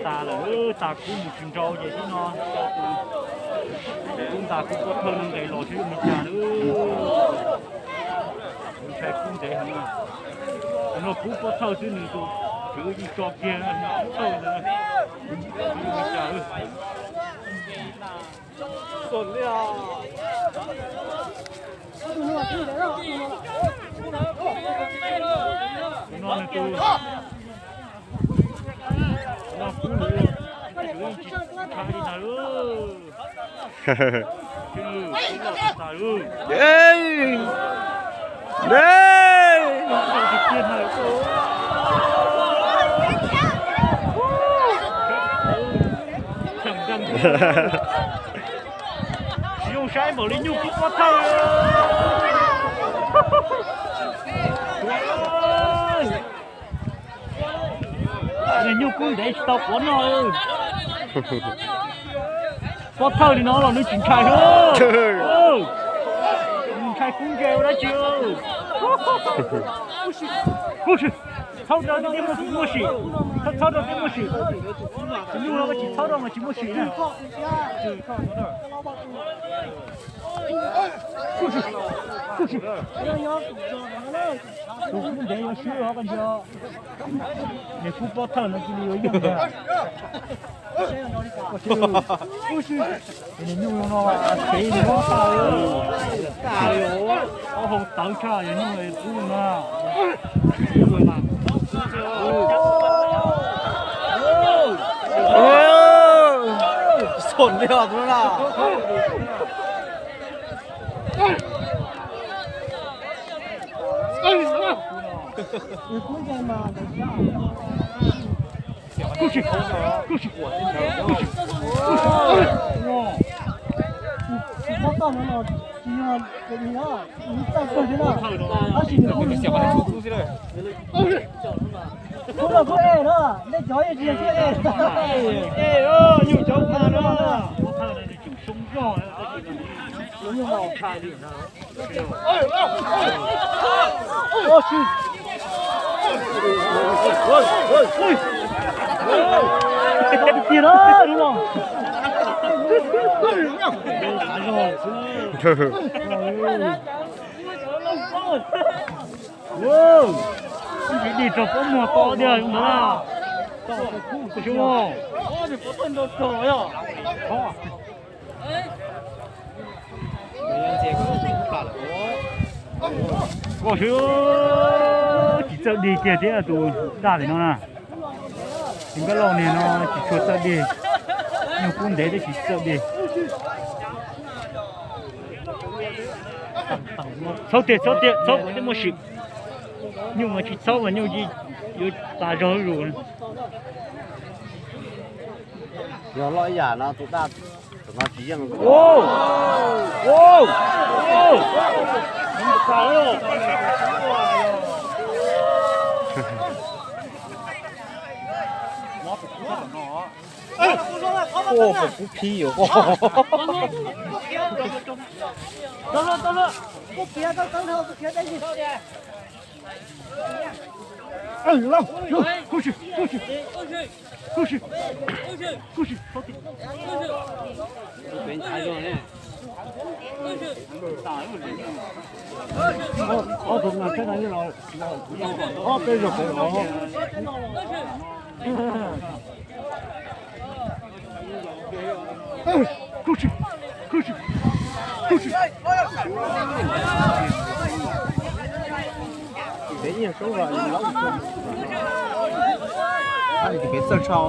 Tas lawm, tas kub mus tsis nrau ces tib no, kub ntas kub pob thawj no nqes los seb yuav ua li cas lawm. Ntshai kub ntev heev. No kub pob thawj xwb nws tus tswv yeej tso kiag kub thawj ntawd. Ua li cas lawm. Tus no nws tus no kub lawm, tsis tshai li ntawd. Tsis zoo saib npaum li nyuj kub pob thawj. Nyuj kub ntev tsis tau quav noj. Pob thawj li no los nws tsis ntshai. Nws ntshai kub ntse ua dab tsi. Txhob rau tej muaj sim, txhob rau tej muaj sim. Tus nyuj no tsis txhob rau mas tsis muaj sim na. Tus kub ntev yuav swb os koj ntsia. Nws kub pob thawj no cia li yuav yeej ntag. Ces nws nyuj no tev nws mob tag li. Ob hau tawv tshaj yog nyuj kub no. Nyuj cov pa no. Dig rau pob muag to diag zoo ntawd. Koj swb tsis txawj dig kiag thiab tus daj tim no na. Tus nkauj lauj niag no tsis tshua txawj dig, nyuj kub ntev twb tsis txawj dig. Txhob tiag, txhob tiag, txhob kom tej muaj sim. Nyuj mas tsis txhob mas nyuj yuav tas zog zuj zus. Yog loj ib yam no tus daj, tus no tsis yeej. Ua, kuv phib yuav. Ob tug no tsheb no los ob peb zaug pem los. Peb nyiag sub los lawm. Peb txawj tshaj os.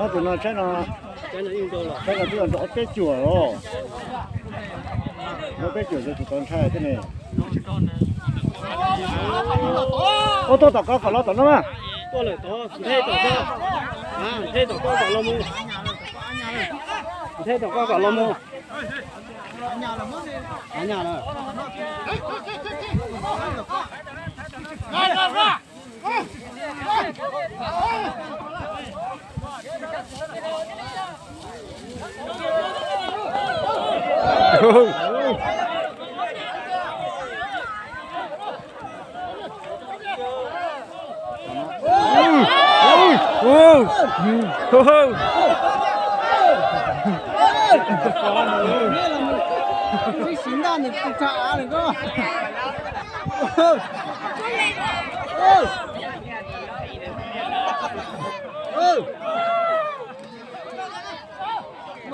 Ob tug no saib no, saib no twb yog nrau ob peb cuam los. Nrau ob peb cuam ces tus tod ntshai thiab ne. Ua tuaj tom ko kom los tom no mas. Nthe tom koj kom los mus. Nthe tom koj kom los mus.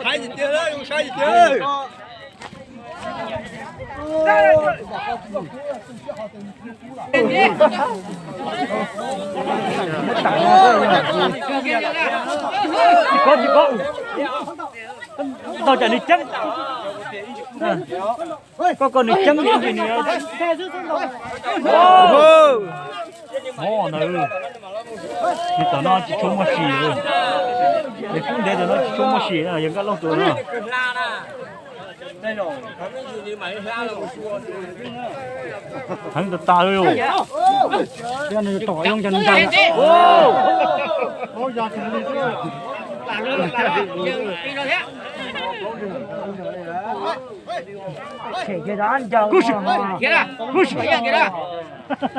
Saib tiag, saib tiag. Tsis paub, tsis paub. Tau tsam nws ceeb. Koj, koj nws ceeb li nws. Hov ntawd, nws tom no tsis tshua muaj sim. Nws kub ntev tom no tsis tshua muaj sim, yog Nkaj Looj tus no. Heev tas tas li. Tom zoo cas nws ntag.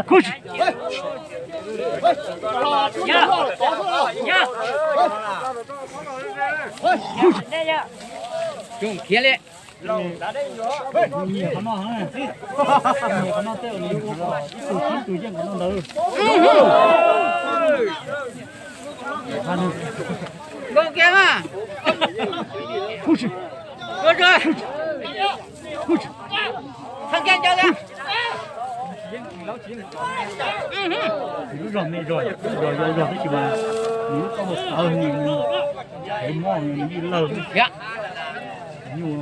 Kub si, kub si, kub si. Khiav li. Qhov no, qhov no tej tus, tus yeej qhov no ntawd. Nkauj kiag mas. Kub si. Kub si. Kub si. Thaj kiag ncaws kiag. Nws lub zog me zog, zog zog zog tab sis mas nws lub taub hau tawv, nws, nws mob, nws yeej lawg. Nyuj.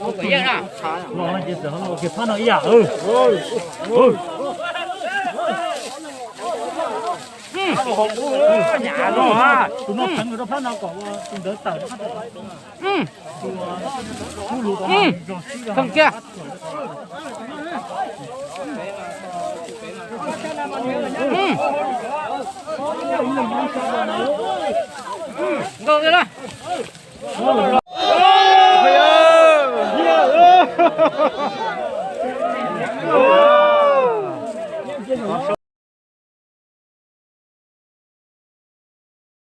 Los no ces txawm ho los kiag phab no ib yam. Tus no pheev rau phab no kom tus ntawd tawm rau phab tod. Tus kub lus tod zog sib zog. Nkauj kiag na.